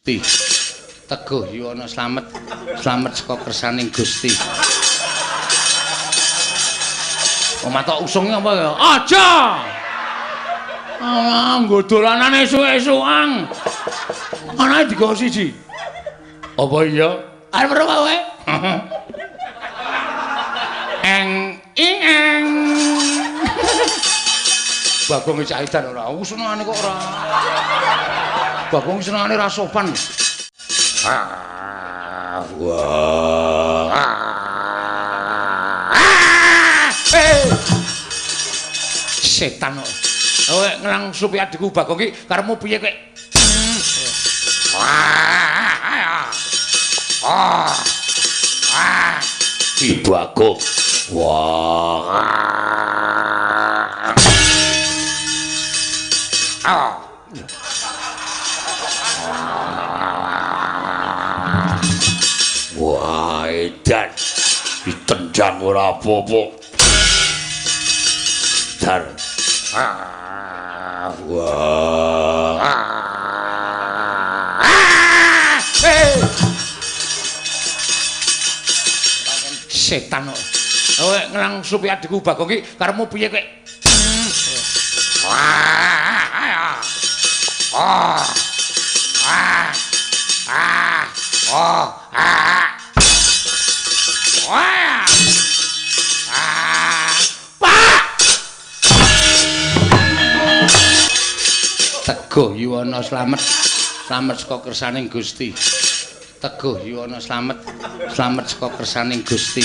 Teguh Yuwana slamet, slamet saka kersaning Gusti. Oh, matok usunge apa ya? Aja. Ah, nggo dolanane esuk-esukan. Anake digawa siji. Apa iya? Arep ora kowe? Eng ing eng. Bagong caitan ora. Usunane kok ora. Bagong senengane ra sopan. Ah, wah. Setan kok. Kowe ngelang supi adikku Bagong iki karepmu piye kowe? Ah. Ah. Ki Bagong. Wah. Ah. Wah, edan. Ditendang ora apa-apa. Dar. Ah, wah. Ah. Setan kok. Kowe ngelang supi adikku Bagong iki karepmu piye kowe? Ah. Ah. Ah. Ah. Oh. Ah. Wah. Ah. Pak. Teguh Yuwana slamet, slamet saka kersaning Gusti. Teguh Yuwana slamet, slamet saka kersaning Gusti.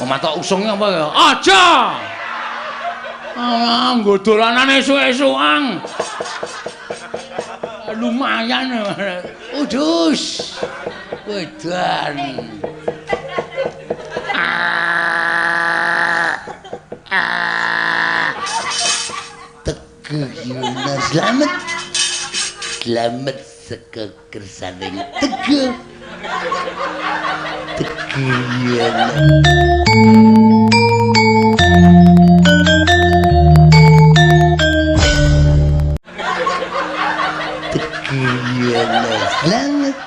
Oh, matok usunge apa ya? Aja. Ah, nggo dolanane esuk-esukan. Lumayan. Udus. Wedan. Ah. Ah. Teguh Yuwana slamet. Slamet saka kersaning Teguh. Teguh Yuwana. Teguh Yuwana slamet.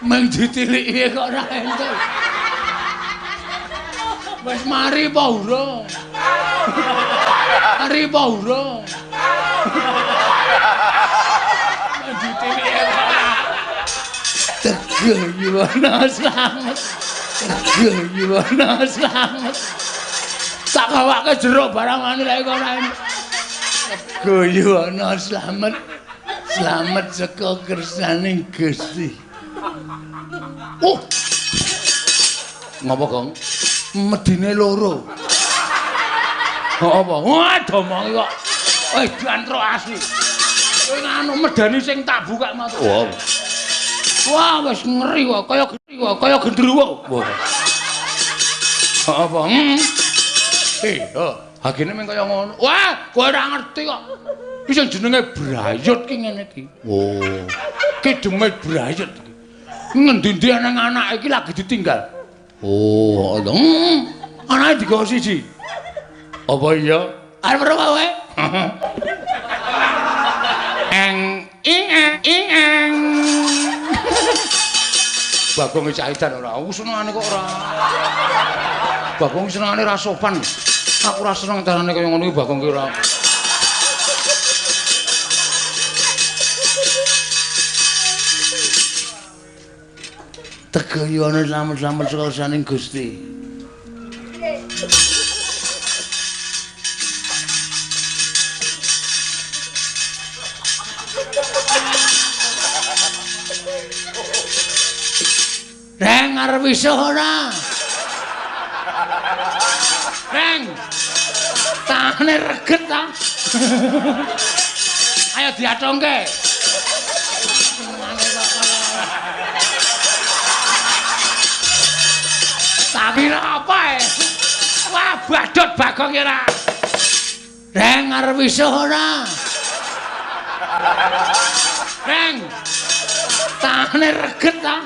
Meng ditiliki kok ora entuk. Wis mari apa urung? Mari apa urung? Meng ditiliki kok ora. Teguh Yuwana slamet. Teguh Yuwana slamet. Tak gawake jeruk barang anu lek kok ora entuk. Teguh Yuwana slamet. Slamet saka kersaning Gusti. Oh. Ngopo, Gong? Medine loro. Kok apa? Wah, domongi kok. Wis diantrok asli. Kowe nganu medani sing tak buka matu. Wah. Wah, wis ngeri kok, kaya kaya kaya gendruwo. Wah. Kok apa? Hagene mung kaya ngono. Wah, kowe ora ngerti kok. Iki sing jenenge brayut ki ngene iki. Oh. Ki demit brayut iki. Ngendi-endi nang anake iki lagi ditinggal. Oh, ngono. Anake digawa siji. Apa iya? Arep ora kowe? Eng ing ing eng. Bagong caitan ora. Usunane kok ora. Bagong senengane ra sopan. Aku ora seneng carane kaya ngono iki Bagong ki ora. Teguh Yuwana slamet-slamet saka kersaning Gusti. Reng arep iso ora? Reng. Tangane reget ta? Ayo diatongke. Tak kira apa e? Wah, badut Bagong ora. Reng arep iso ora? Reng. Tangane reget ta?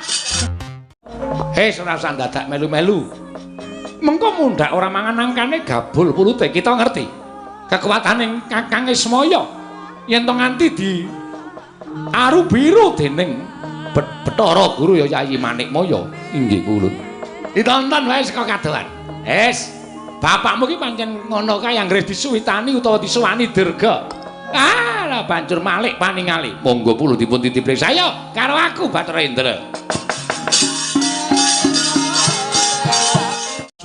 Hei, ora usah dadak melu-melu. Mengko mundhak ora mangan angkane gabul pulute. Kita ngerti kekuatane Kakang Ismaya yen to nganti di aru biru dening Bathara Guru ya Yayi Manikmaya. Inggih pulun. Ditonton wae saka kadohan. Wis, bapakmu ki pancen ngono kae anggere disuwitani utawa disuwani dirga. Ah, lah banjur malik paningali. Monggo pulun dipun titip saya karo aku Bathara Indra.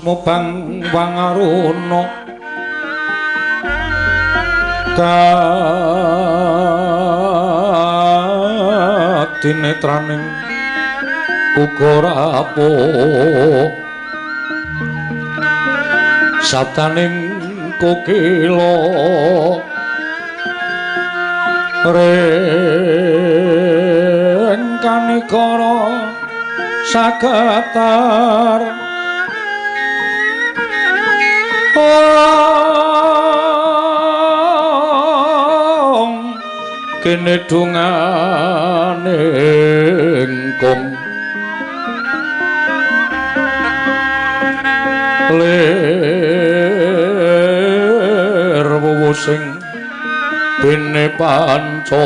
Mubang wangaruna kadinetraning uga rapuh sabdaning kokila ring kanikara sagetar ong kene dungane kong lir wuwu sing bene panca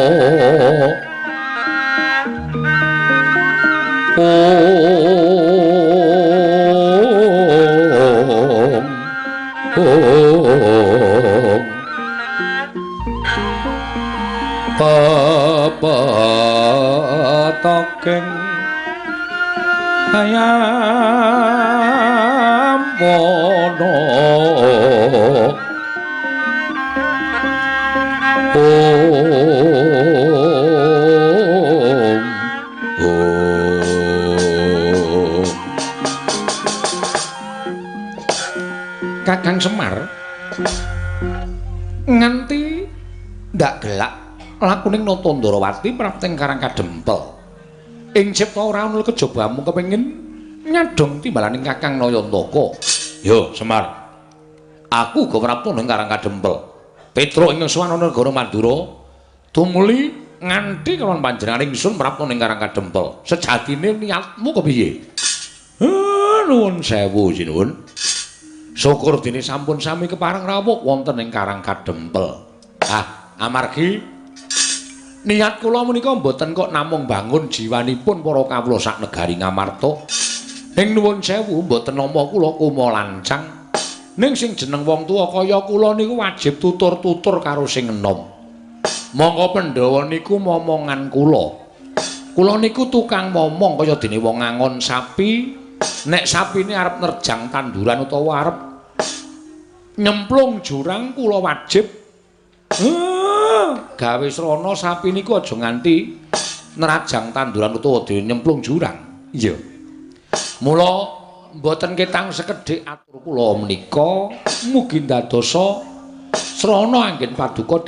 ong ong pepetokeng hayam wana ong ong. Kakang Semar nganti ndak gelak lakuning Nata Ndrawati prapteng Karang Kadempel. Ing cipta ora ana kejaba amung kepengin nyadong timbalaning Kakang Nayantaka. Yo Semar, aku uga prapta ning Karang Kadempel. Petruk ing sowan ana negara Mandura tumuli nganti kalawan panjenengan ingsun prapta ning Karang Kadempel. Sejatine niatmu kepiye? Nuwun sewu sinuwun. Syukur dene sampun sami kepareng rawuh wonten ing Karang Kadempel. Ah, amargi niat kula menika mboten kok namung bangun jiwanipun para kawula sak negari Ngamarta. Ning nuwun sewu mboten nampa kula kuma lancang. Ning sing jeneng wong tuwa kaya kula niku wajib tutur-tutur karo sing enom. Mongko Pandhawa niku momongan kula. Kula niku tukang momong kaya dene wong ngangon sapi. Nek sapine arep nerjang tanduran utawa arep nyemplung jurang kula wajib gawe srana sapi niku aja nganti nerajang tanduran utawa dene nyemplung jurang. Iya. Mula mboten ketang sekedhik atur kula menika mugi ndadosa srana anggen paduka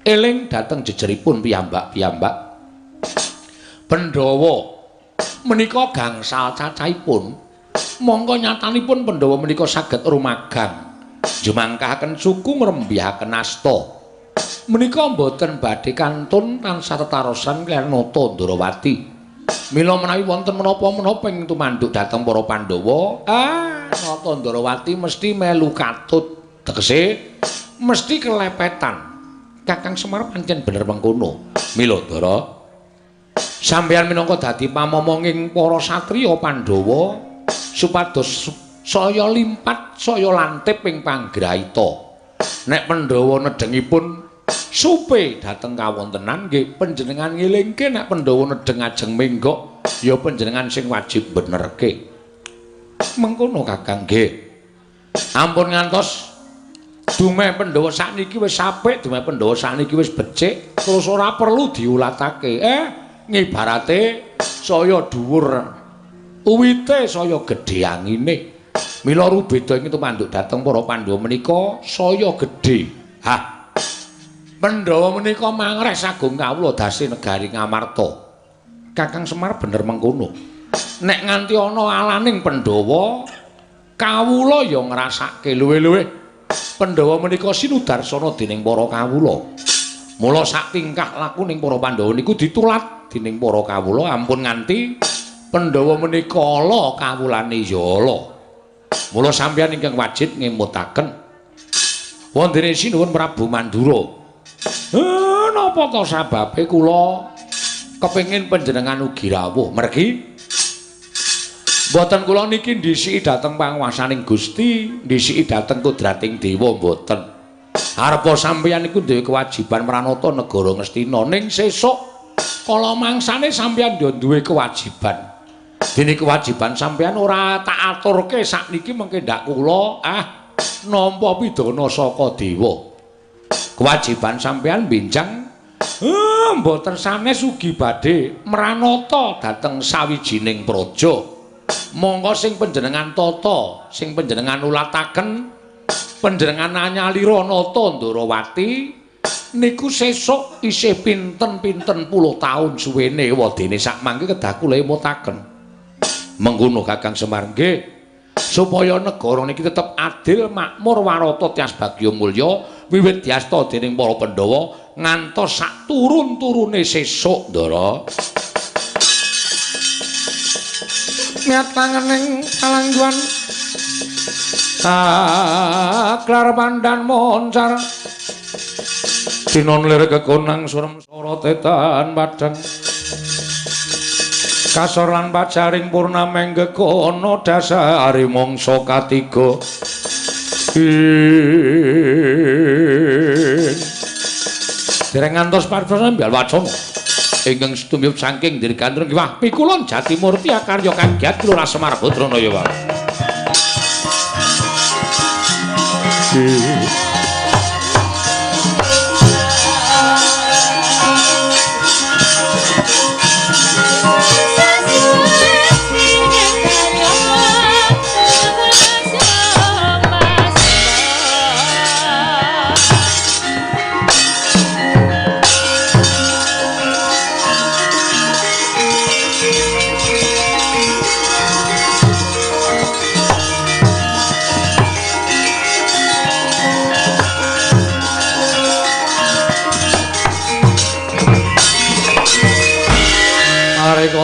eling dhateng jejeripun piyambak-piyambak. Pandhawa menika gangsal cacahipun, mongko nyatanipun Pandhawa menika saged rumagang jumangkahaken suku ngrembyahaken asta. Menika mboten badhe kantun tansah tetarosan kaliyan Nata Ndrawati. Mila menawi wonten menapa-menapa ing tumanduk dhateng para Pandhawa, Nata Ndrawati mesti melu katut, tegese mesti kelepetan. Kakang Semar pancen bener mengkono. Mila Ndara, sampeyan minangka dadi pamomonging para satriya Pandhawa supados saya limpat saya lantip ing panggraita. Nek Pandhawa nedhengipun supe dhateng kawontenan nggih panjenengan ngelingke, nek Pandhawa nedheng ajeng menggok ya panjenengan sing wajib benerke. Mengkono Kakang nggih. Ampun ngantos dumeh Pandhawa sakniki wis apik, dumeh Pandhawa sakniki wis becik, terus ora perlu diulatake. Ngibarate saya dhuwur uwite saya gedhe angine. Mila rubeda ing tumanduk dhateng para Pandhawa menika saya gedhe. Hah. Pandhawa menika mangreh sagung kawula dase negari Ngamarta. Kakang Semar bener mengkono. Nek nganti ana alaning Pandhawa, kawula ya ngrasake luwih-luwih. Pandhawa menika sinudarsana dening para kawula. Mula sak tingkah lakuning para Pandhawa niku ditulat dening para kawula, ampun nganti Pandhawa menika ala kawulane ya ala. Mula sampeyan ingkang wajib ngemutaken. Wondene sinuwun Prabu Mandura. Napa to sababe kula kepengin panjenengan ugi rawuh? Mergi mboten kula niki ndhisiki dhateng panguwasaning Gusti, ndhisiki dhateng kudrating dewa mboten. Arepa sampeyan niku duwe kewajiban mranata negara Ngastina, ning sesuk kala mangsane sampeyan yo duwe kewajiban. Dene kewajiban sampeyan ora tak aturke sakniki mengke ndak kula nampa pidana saka dewa. Kewajiban sampeyan benjang mboten sanes ugi badhe mranata dhateng sawijining praja. Monggo sing panjenengan tata, sing panjenengan ulataken, panjenengan anyalira nata Ndorowati niku sesuk isih pinten-pinten puluh taun suwene wadene sak mangke kedah kula emutaken. Mengkono Kakang Semar nggih, supaya negara niki tetep adil, makmur, warata, tias bagya mulya wiwit diasta dening para Pandhawa ngantos sak turun-turune sesuk, Ndara. Miat tangening kalangguan aklar pandan moncar Sinon lir kekonang surem sorotetan padhang kasor lan pajaring purnameng gekono dasari mangsa katiga. Dereng ngantos paripurna mbal wacana ingkang setumiyup saking Dirgantara Wah Pikulon Jatimurti akarya kagiat Lurah Semar Badranaya. Wah.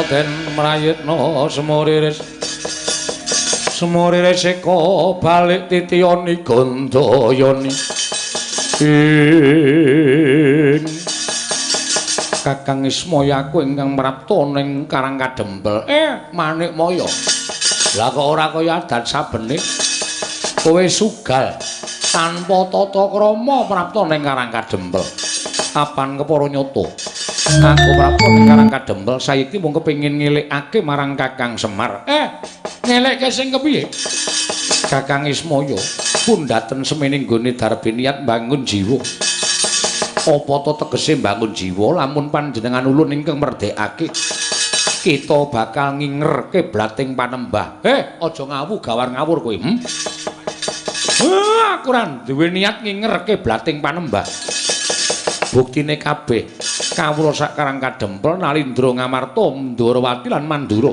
Den mrayitna semuriris semuriris eka balik titiyani gandayani ing Kakang Ismaya aku ingkang mrapta ning Karang Kadempel. Manikmaya, lah kok ora kaya adat sabene kowe sugal tanpa tata krama prapta ning Karang Kadempel. Apan kepara nyata aku prapta ning Karang Kadempel saiki mung kepengin ngelekake marang Kakang Semar. Ngelekke sing kepiye? Kakang Ismaya pundhaten semene nggone darbe niat mbangun jiwa. Apa to tegese mbangun jiwa lamun panjenengan ulun ingkang merdekake kita bakal nginger kiblating panembah. Aja ngawu gawar ngawur kowe. Aku ora duwe niat nginger kiblating panembah. Buktine kabeh kawula sak Karang Kadempel Nalindra Ngamarta Ndorowati lan Mandura.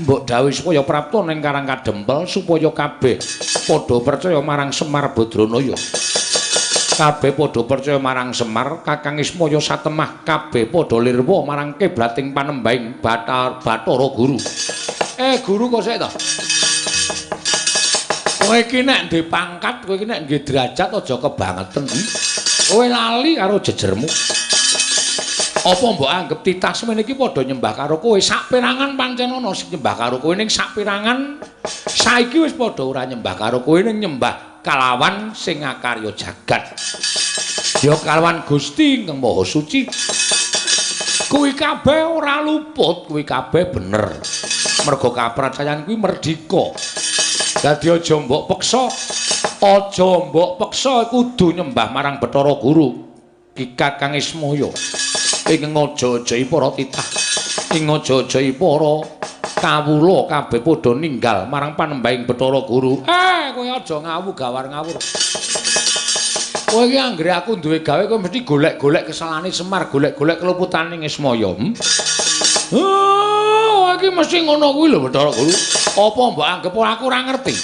Mbok dawuhi supaya prapta ning Karang Kadempel supaya kabeh padha percaya marang Semar Badranaya. Kabeh padha percaya marang Semar, Kakang Ismaya satemah kabeh padha lirwa marang kiblating panembahing Bathara Guru. Guru kok sik to? Kowe iki nek ndek pangkat, kowe iki nek nggih derajat aja kebangeten. Kowe lali karo jejermu. Apa mbok anggep titah semene iki padha nyembah karo kowe? Saperangan pancen ana sing nyembah karo kowe, ning saperangan saiki wis padha ora nyembah karo kowe, ning nyembah kalawan sing akarya jagat. Ya kalawan Gusti ingkang Maha Suci. Kuwi kabeh ora luput, kuwi kabeh bener. Mergo kapracayan kuwi merdika. Dadi aja mbok peksa, aja mbok peksa kudu nyembah marang Bathara Guru Ki Kakang Ismaya. Ing ngaja-ajahi para titah, ing ngaja-ajahi para kawula kabeh padha ninggal marang panembahing Bathara Guru. Kowe aja ngawu gawar ngawur. Kowe iki anggere aku duwe gawe kowe mesti golek-golek kesalahane Semar, golek-golek keluputane Ismaya. Oh, iki mesti ngono kuwi lho Bathara Guru. Apa mbok anggep aku ora ngerti?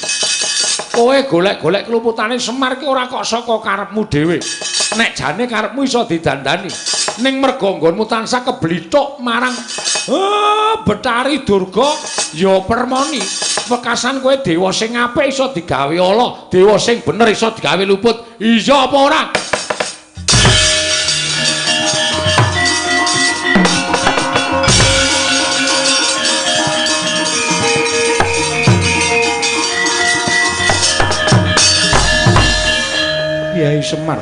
Kowe golek-golek keluputane Semar ki ora kok saka karepmu dhewe. Nek jane karepmu iso didandani. Ning merga nggonmu tansah keblithuk marang Betari Durga ya permoni. Wekasan kowe dewa sing apik iso digawe ala, dewa sing bener iso digawe luput. Iya apa ora? Kyai Semar.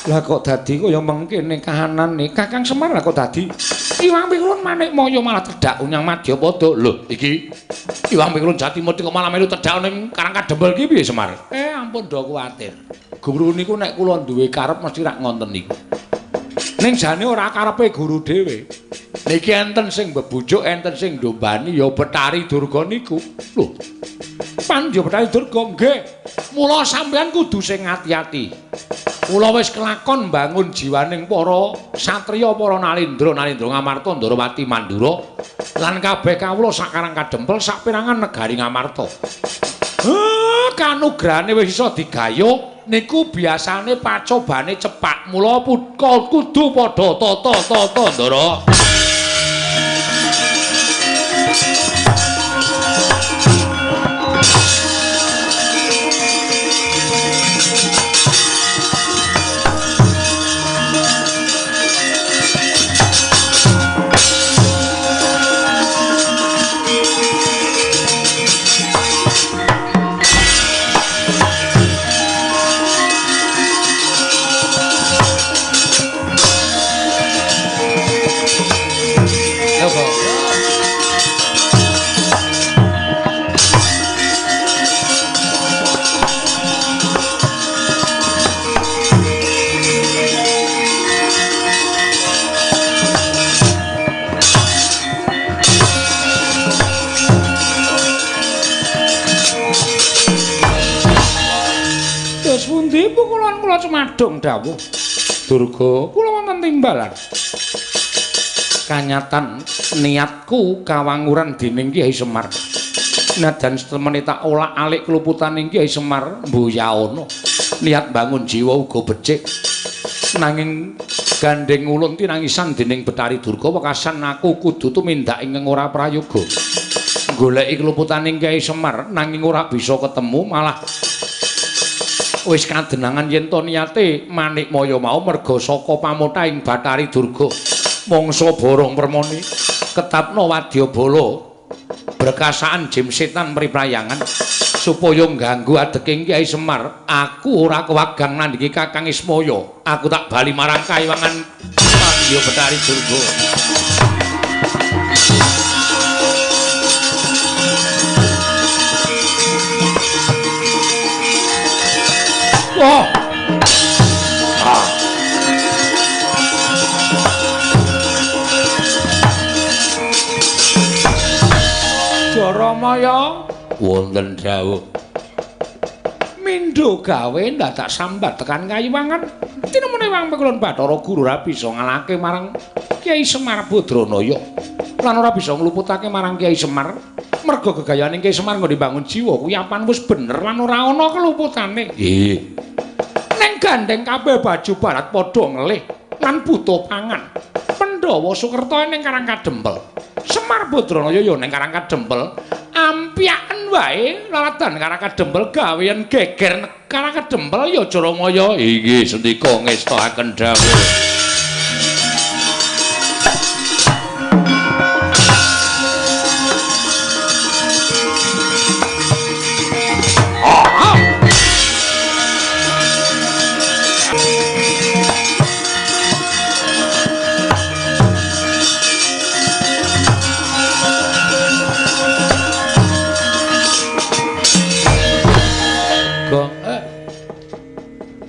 Lah kok dadi kaya mengkene kahanane Kakang Semar lah kok dadi Iwang Pikulun Manikmaya malah tedhak unyang Madyapada. Lho iki Iwang Pikulun Jatimurti kok malah melu tedhak ning Karang Kadempel iki piye Semar? Ampun do kuwatir. Guru niku nek kula duwe karep mesti rak ngonten niku. Ning jane ora karepe guru dhewe. Niki enten sing bebujuk, enten sing ndombani ya Betari Durga niku. Lho Pandya Betari Durga nggih. Mula sampeyan kudu sing ati-ati. Kula wis kelakon mbangun jiwaning para satriya, para nalendra, nalendra Ngamarta, Ndarawati Mandura lan kabeh kawula sak Karang Kadempel saperangan negari Ngamarta. Kanugrahane wis iso digayuh niku biasane pacobane cepak. Mula kudu padha tata-tata, Ndara. Cumadung dawuh Durga kula wonten timbalan kanyatan niatku kawanguran dening Kyai Semar najan setemene tak olak-alik keluputaning Kyai Semar mbuyaana niat bangun jiwa uga becik nanging gandeng ulun tinangisan dening Betari Durga wekasan aku kudu tumindak ingkang ora prayoga goleki keluputaning Kyai Semar nanging ora bisa ketemu malah wis kadenangan yen to niate Manikmaya mau merga saka pamothahing Bathari Durga mangsa borong permoni ketapna wadyabala berkasaan jim setan mriprayangan supaya ngganggu adeking Kyai Semar. Aku ora kewagang nandhingi Kakang Ismaya, aku tak bali marang kayiwangan Pandya Bathari Durga. Oh. Ah. Jaramaya wonten dawuh mindho gawe ndadak sambat tekan kayiwangan tinemune Wang Pikulun Bathara Guru ora bisa ngalahke marang Kyai Semar Badranaya lan ora bisa ngluputake marang Kyai Semar merga gegayane Kyai Semar nggone bangun jiwa kuwi apan wis bener lan ora ana keluputane. Nggih. Neng gandeng kabeh baju barat padha ngelih lan butuh pangan. Pandhawa Sukerta ning Karang Kadempel. Semar Badranaya ya ning Karang Kadempel. Ampyaken wae laladan Karang Kadempel gawean geger Karang Kadempel ya Jaramaya. Inggih sendika ngestokaken dawuh.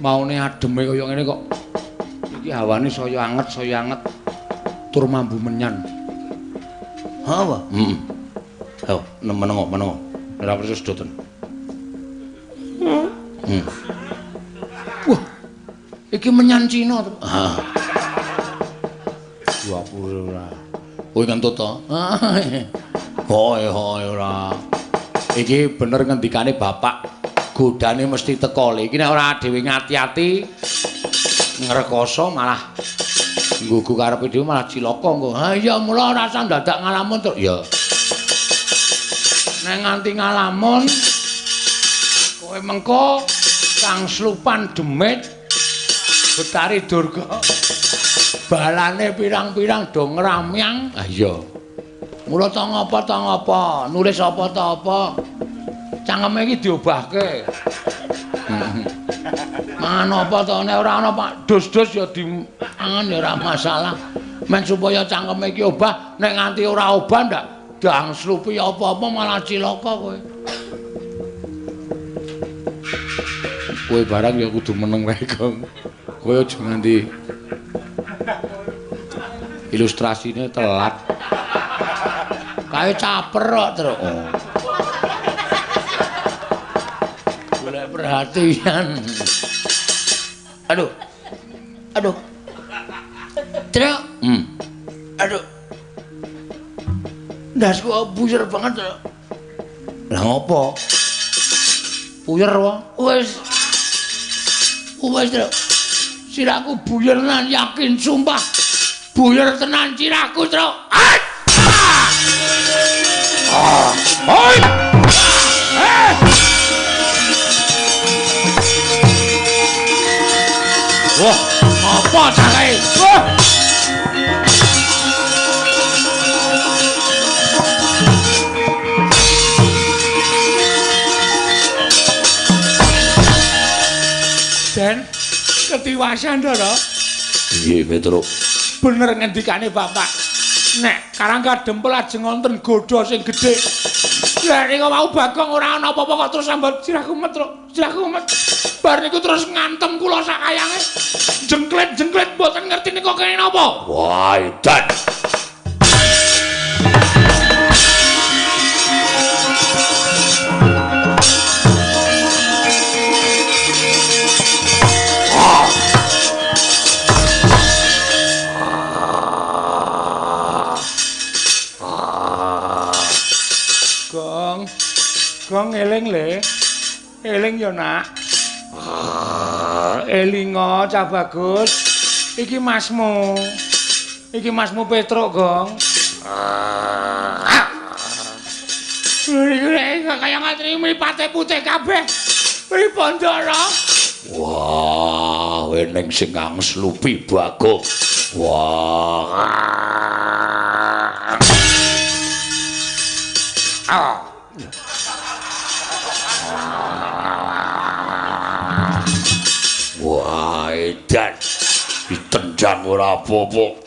Maune ademe kaya ngene kok iki hawane saya anget tur mambu menyan. Ha apa? Heeh. Ayo menengo menengo. Ora perlu sedoten. Heeh. Wah. Iki menyan Cina to. Ha. 20 ora. Kowe kentut to? Hoi hoi ora. Iki bener ngendikane bapak. Godane mesti teko. Iki nek ora dhewe ngati-ati ngrekoso malah nggugu karepe dhewe malah cilaka engko. Ha iya mula ora usah dadak ngalamun to. Ya. Nek nganti ngalamun kowe mengko kang slupan demit Betari Durga balane pirang-pirang do ngramyang. Ah iya. Mula ta ngapa, nulis apa ta apa. Cangkeme iki diobahke. Mangan apa ta nek ora ana Pak dus-dus ya diangan ya ora masalah. Men supaya cangkeme iki obah, nek nganti ora obah ndak dang slupi apa-apa malah cilaka kowe. Kowe barang ya kudu meneng wae, Gong. Kowe aja nganti ilustrasine telat. Kae caper kok, Truk. Oh. Golek perhatian. Aduh. Aduh. Truk. Aduh. Ndasku buyer banget, Truk. Lah ngopo? Buyer wae. Wis. Wis, Truk. Sirahku buyer tenan, yakin sumpah. Buyer tenan sirahku, Truk. Ah. Oi. Eh. Wah, apa cakae? Wah. Den, ketiwasan Ndara. Piye, Petruk? Bener ngendikane Bapak. Nek Karang Kadempel ajeng wonten godha sing gedhe. Lah nika wau Bagong ora ana apa-apa kok terus sambat sirahku met, Truk. Sirahku met. Bar niku terus ngantem kula sak kayange. Jengklet-jengklet mboten ngerti nika kene napa. Wah, edan. Gong. Gong eling le. Eling ya, Nak. Elingo cah bagus. Iki masmu. Iki masmu Petruk, Gong. Iki kaya ngatri mripate putih kabeh. Pripun, Ndara? Wah, eneng sing angslupi Bagong. Wah. Ah. Wah, edan. Ditendang ora apa-apa.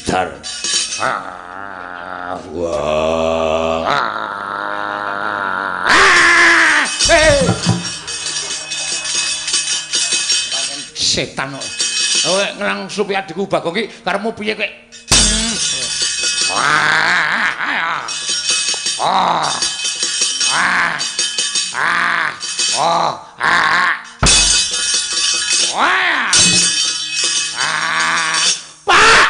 Dar. Ah, wah. Ah. Hey. Setan kok. Kowe ngrang supi adikku Bagong iki karepmu piye kowe? Ah. Ah. Ah. Ah. Oh. Ah. Wah. Ah. Pak.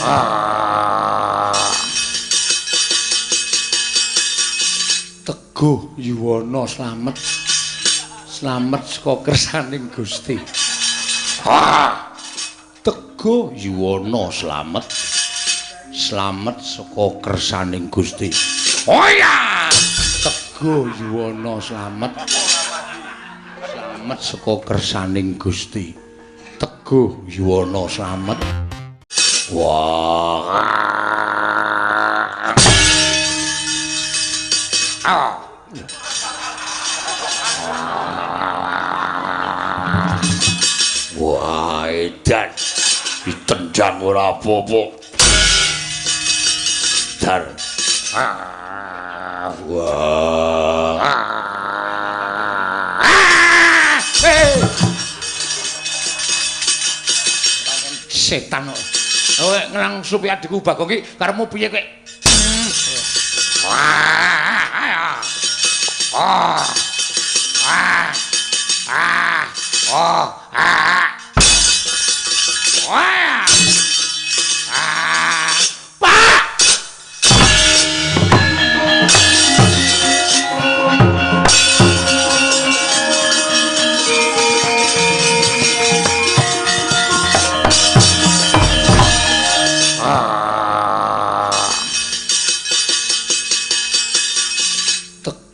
Ah. Teguh Yuwana slamet. Slamet saka kersaning Gusti. Ah. Teguh Yuwana slamet. Slamet saka kersaning Gusti. Oh iya. Teguh Yuwana slamet. Slamet saka kersaning Gusti. Teguh Yuwana slamet. Wah. Ah. Wah, edan. Ditendang ora apa-apa. Dar. Ah, wah. Ah. Hey. Setan kok. Kowe ngrang supi adikku Bagong iki karepmu piye kowe? Ah. Ah. Ah. Ah. Oh. Ah. Wah. Ah. Pak.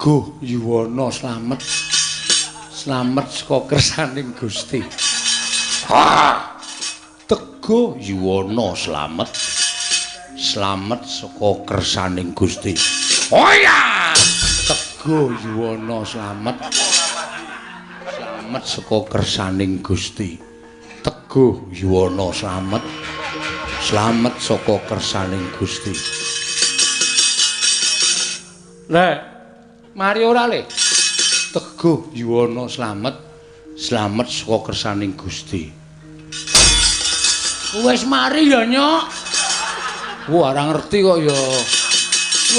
Teguh Yuwana slamet. Slamet saka kersaning Gusti. Ha! Teguh Yuwana slamet. Slamet saka kersaning Gusti. Oh iya! Teguh Yuwana slamet. Slamet saka kersaning Gusti. Teguh Yuwana slamet. Slamet saka kersaning Gusti. Lek, mari ora le? Teguh Yuwana slamet. Slamet saka kersaning Gusti. Wis mari ya, Nyok. Wah, ora ngerti kok ya.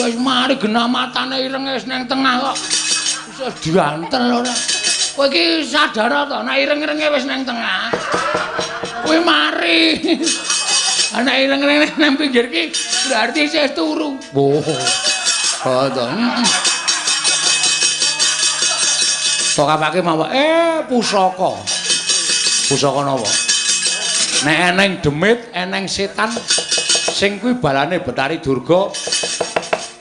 Wis mari genah matane ireng wis nang tengah kok. Iso diantel ora. Kowe iki sadar to nek ireng-irenge wis nang tengah. Kowe mari. Ana ireng-irenge nang pinggir iki berarti isih turu. Oh. Oh to. Tok apake mawon pusaka. Pusaka napa? Nek eneng demit, eneng setan sing kuwi balane Betari Durga.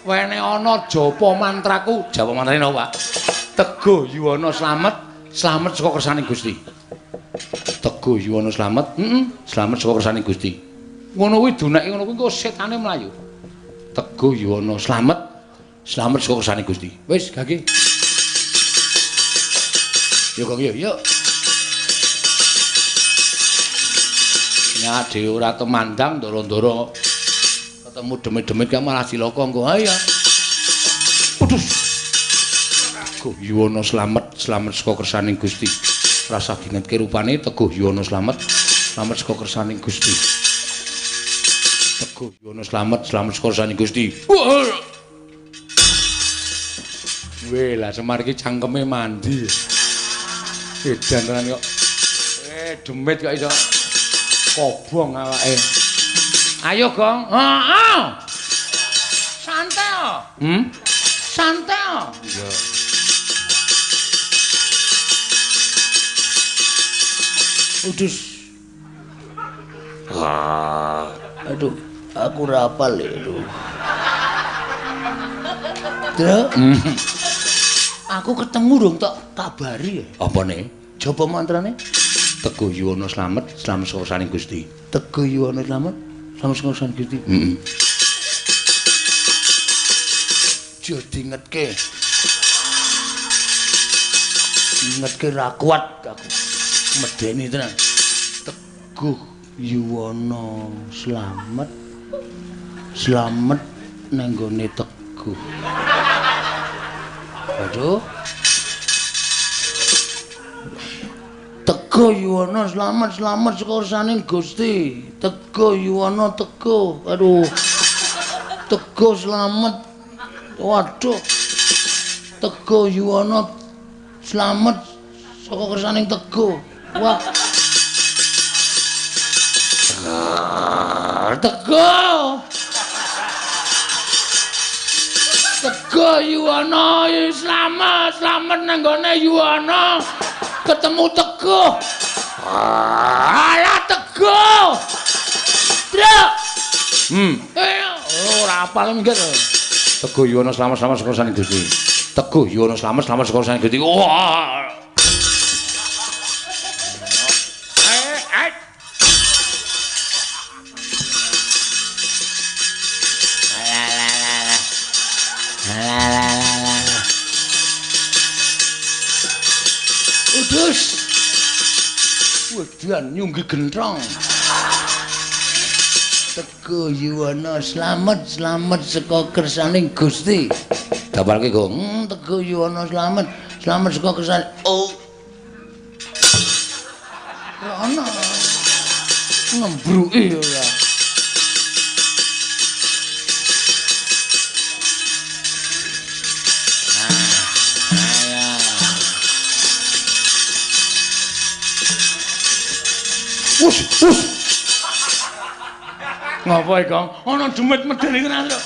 Wene ana japa mantraku, japa mantrane napa, Pak? Teguh Yuwana slamet, slamet saka kersaning Gusti. Teguh Yuwana slamet, slamet saka kersaning Gusti. Ngono kuwi duneke ngono kuwi engko setane mlayu. Teguh Yuwana slamet, slamet saka kersaning Gusti. Wis, gage. Yo Gong yo, yo. Nya dhewe ora temandang ndoro-ndoro ketemu demit-demit ka malah cilaka engko. Ayo. Waduh. Teguh Yuwana slamet, slamet saka kersaning Gusti. Rasa dingetke rupane Teguh Yuwana slamet, slamet saka kersaning Gusti. Teguh Yuwana slamet, slamet saka kersaning Gusti. Weh, lah Semar iki cangkeme mandi. Edan tenan kok. Demit kok iso kobong awake. Ayo, Gong. Heeh. Santai. Santai. Iya. Udus. Aduh, aku ora apal lho. Truk. Aku ketemu dong tak kabari ya. Apa nih? Japa mantrane? Teguh Yuwana slamet, slamet saka kersaning Gusti. Teguh Yuwana slamet, slamet saka kersaning Gusti. Heeh. Aja dingetke. Ngetke ra kuat aku. Medeni tenan. Teguh Yuwana slamet, slamet nang nggone Teguh. Aduh. Teguh Yuwana slamet, slamet saka kersaning Gusti. Teguh Yuwana teguh. Aduh. Teguh slamet. Waduh. Teguh Yuwana slamet saka kersaning Teguh. Wah. Teguh. Teguh Yuwana slamet, slamet nang nggone Yuwana. Ketemu Teguh. Alah Teguh. Truk. Ora apal minggir. Teguh Yuwana slamet, slamet saka kersaning Gusti. Teguh Yuwana slamet, slamet saka kersaning Gusti. Wah. Udus. Wedan nyunggi gentrong. Teguh Yuwana slamet, slamet saka kersaning Gusti. Dapalke, Gong. Teguh Yuwana slamet, slamet saka kersane. Oh. Rono. Ngembruki ora. Wus, wus. Ngapa iki, Kang? Ana demit medeni tenan lho.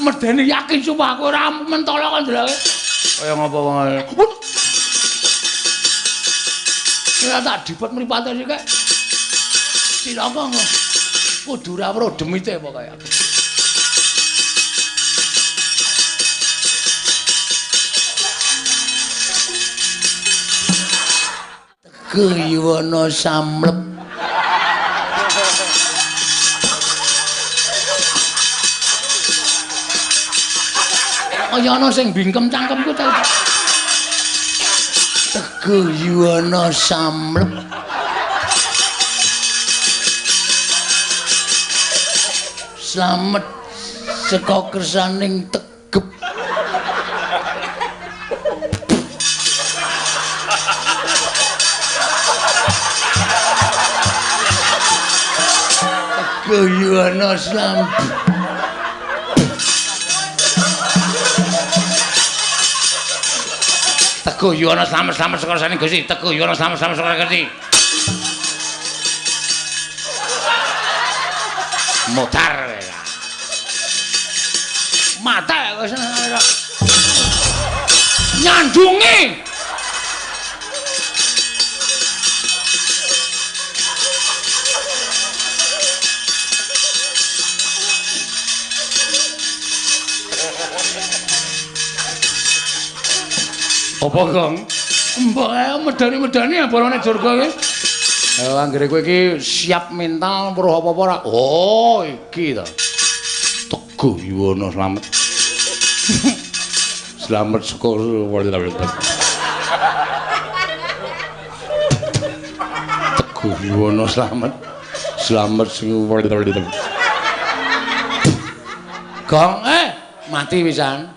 Medeni yakin sumpah aku ora mentolo kon ndelok. Kaya ngapa wong. Ora tak dipet mripate sik. Cilaka kok. Kudu ora weruh demite pokoke aku. Teguh Yuwana samlep. Kaya ana sing bingkem cangkemku ta. Teguh Yuwana samlep. Slamet saka kersaning tegep. Teguh Yuwana slamet. Teguh Yuwana slamet-slamet saka kersaning Gusti. Teguh Yuwana slamet-slamet saka Gusti. Mutar mata wis nyandungi. Apa, Gong? Mbok medani-medani ya bolone Durga iki. Anggere kowe iki siap mental weruh apa-apa ora? Oh, iki to. Teguh Yuwana slamet. Slamet saka Teguh Yuwana slamet. Slamet sing Gong, mati pisan.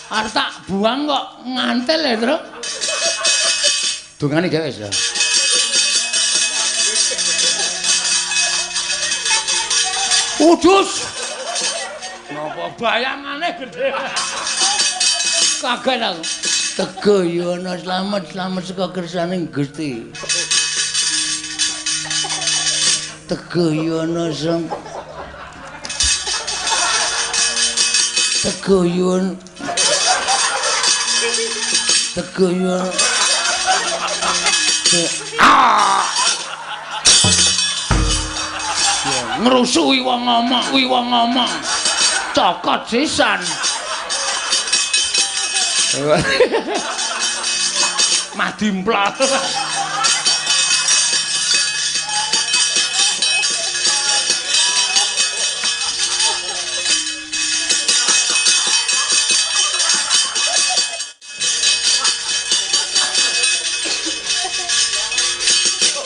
Arep tak buang kok ngantel ya, Tru. Dungane gawe wis. Udus. Napa bayangane gedhe. Kaget aku. Teguh Yuwana slamet, slamet saka kersaning Gusti. Teguh Yuwana slamet. Teguh Yuwana. Teguh Yuwana. Ah! Ngrusuhi wong ngomong, kuwi wong ngomong. Cokot sisan. Mah dimplot.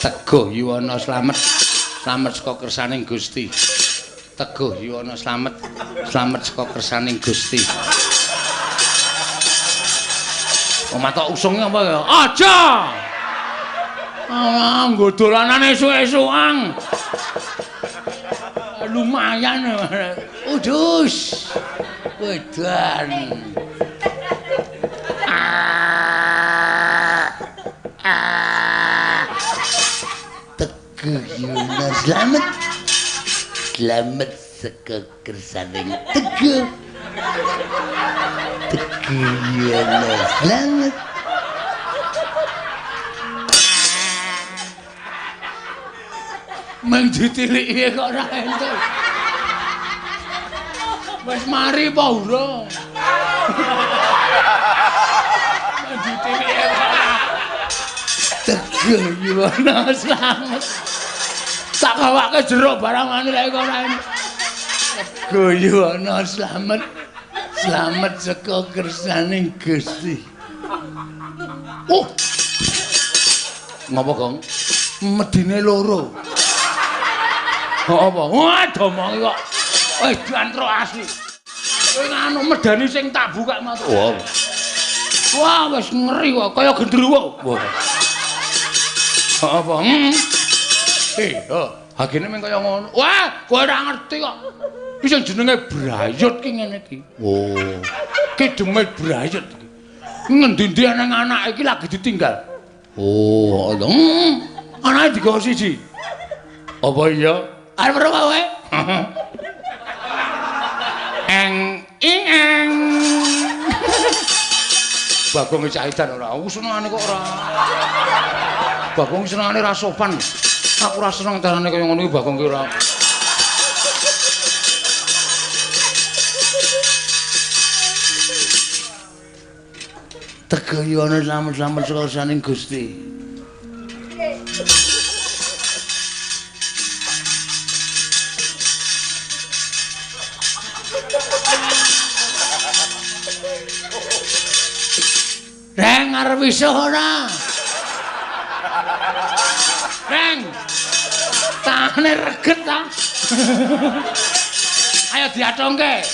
Teguh Yuwana slamet, slamet saka kersaning Gusti. Teguh Yuwana slamet, slamet saka kersaning Gusti. Omah tok usunge apa ya? Aja. Ah, nggo dolanane esuk-esukan. Lumayan. Udus. Wedan. Teguh Yuwana slamet. Slamet saka kersaning Teguh. Teguh Yuwana slamet. Meng ditiliki kok ora entuk. Wis mari apa urung? Meng ditiliki kok ora. Teguh Yuwana slamet. Tak gawake jeruk barang ngene lek kok ora entuk. Teguh Yuwana slamet. Slamet saka kersaning Gusti. Oh. Ngapa, Gong? Medine loro. Apa? Wah, domongi kok. Wis diantrok asli. Kowe nganu medani sing tak buka matu. Wah. Wah, wis ngeri kok kaya gendruwo. Wah. Apa? Hagene mung kaya ngono. Wah, kowe ora ngerti kok. Iki sing jenenge brayut ki ngene iki. Oh. Ki demit brayut iki. Ngendi-endi nang anake iki lagi ditinggal. Oh, anake digawa siji. Apa iya? Arep weruh kowe? Eng ing eng. Bagong cahidan ora. Aku senengane kok ora. Bagong senengane ra sopan. Aku ora seneng carane kaya ngono iki Bagong ki ora. Tegayana slamet-slamet saka saning Gusti. Reng arep wisuh ora? Reng. Tangane reget ta. Ayo diatongke.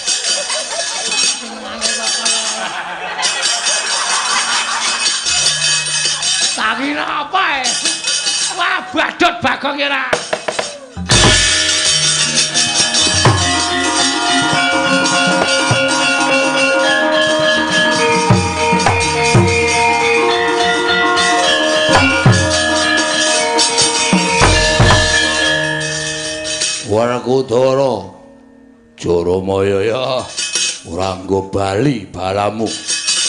Tak kira apa e? Wah, badut Bagong ora. Werkudara Jaramaya ya ora nggo bali balamu.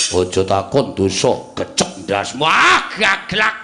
Aja takon dosa gecek ndasmu. Ah, gaglak.